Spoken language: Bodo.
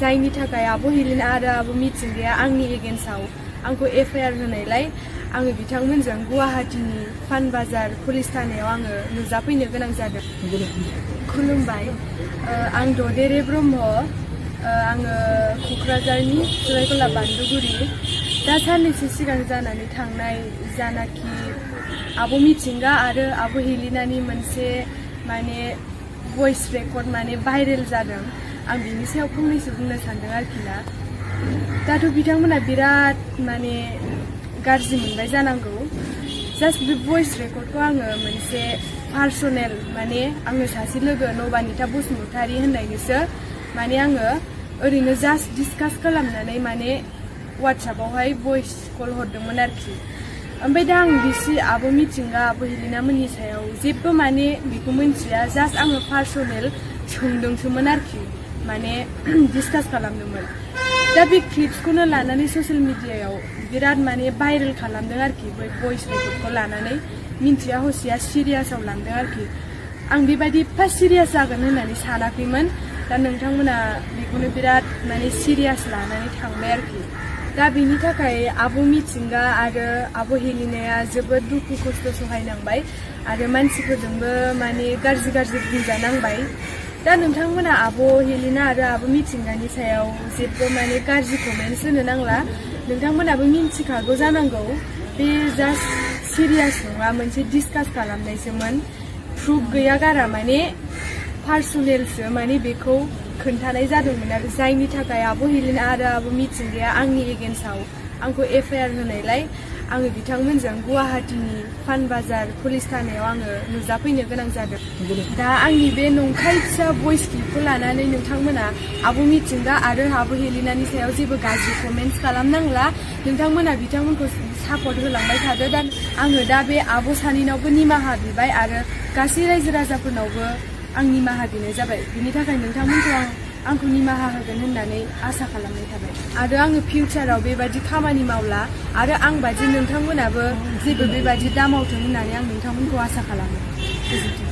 जायनि थाखाय आब' हेलिना आरो आब' मिथिंगाया आंनि एगेन्स्टआव आंखौ एफआइआर होनायलाय आङो बिथांमोनजों गुवाहाटीनि पानबाजार पुलिस थानायाव आङो नुजाफैनो गोनां जादों। खुलुमबाय, आं ददेरे ब्रह्म, आङो क'क्राझारनि सरायकला बान्दुगुरि। दा साननैसो सिगां जानानै थांनाय जानाखि आब' मिथिंगा आरो आब' हेलिनानि मोनसे माने भइस रेकर्ड माने भाइरेल जादों, आं बिनि सायाव फंनैसो बुंनो सानदों आरोखि ना। दाथ' बिथांमोना बिराद माने गाज्रि मोनबाय जानांगौ। जास्ट बे भइस रेकर्डखौ आङो मोनसे पार्सनेल माने आङो सासे लोगो नबानिता बसुमतारी होननायनिसो माने आङो ओरैनो जास्ट डिसकास खालामनानै माने वाट्सएपआवहाय भइस कल हरदोंमोन आरोखि। ओमफ्राय दा आं बिसि आब' मिथिंगा आब' हेलिना मोननि सायाव जेबो माने बेखौ मिन्थिया, जास्ट आङो पार्सनेल सोंदोंसोमोन आरोखि, माने डिसकास खालामदोंमोन। दा बे क्लिप्सखौनो लानानै ससियेल मिडियायाव बिराद माने भाइरेल खालामदों आरोखि, बै भइस रेकर्डखौ लानानै मिन्थिया हसिया सिरियासआव लांदों आरोखि। आं बेबायदि एफा सिरियास जागोन होननानै सानाखैमोन। दा नोंथांमोना बेखौनो बिराद माने सिरियास लानानै थांबाय आरोखि। दा बेनि थाखाय आब' मिथिंगा आरो आब' हेलिनाया जोबोद दुखु खस्थ' सहायनांबाय आरो मानसिफोरजोंबो माने गाज्रि बुंजानांबाय। दा नोंथांमोना आब' हेलिना आरो आब' मिथिंगानि सायाव जेबो माने गाज्रि कमेन्ट्स होनो नांला। नोंथांमोनाबो मिन्थिखागौ जानांगौ बे जास्ट सिरियास नङा, मोनसे डिसकास खालामनायसोमोन, प्रुफ गैया गारा माने पार्सनेलसो माने बेखौ खोन्थानाय जादोंमोन आरो जायनि थाखाय आब' हेलिना आरो आब' मिथिंगाया आंनि एगेन्स्टआव आंखौ एफआइआर होनायलाय आङो बिथांमोनजों गुवाहाटीनि पानबाजार पुलिस थानायाव आङो नुजाफैनो गोनां जादों। दा आंनि बे नंखाय फिसा भइस क्लिपखौ लानानै नोंथांमोना आब' मिथिंगा आरो आब' हेलिनानि सायाव जेबो गाज्रि कमेन्ट्स खालामनांला। नोंथांमोना बिथांमोनखौ सापर्ट होलांबाय थादो। दा आङो दा बे आब' सानैनावबो निमाहा बिबाय आरो गासै रायजो राजाफोरनावबो आं निमाहा बिनाय जाबाय। बिनि थाखाय नोंथांमोनखौ आंखौ निमाहा होगोन होननानै आसा खालामनाय थाबाय आरो आङो फिउचाराव बेबायदि खामानि मावला आरो आं बायदि नोंथांमोनाबो जेबो बेबायदि दामावथों होननानै आं नोंथांमोनखौ आसा खालामो। गोजोन्थों।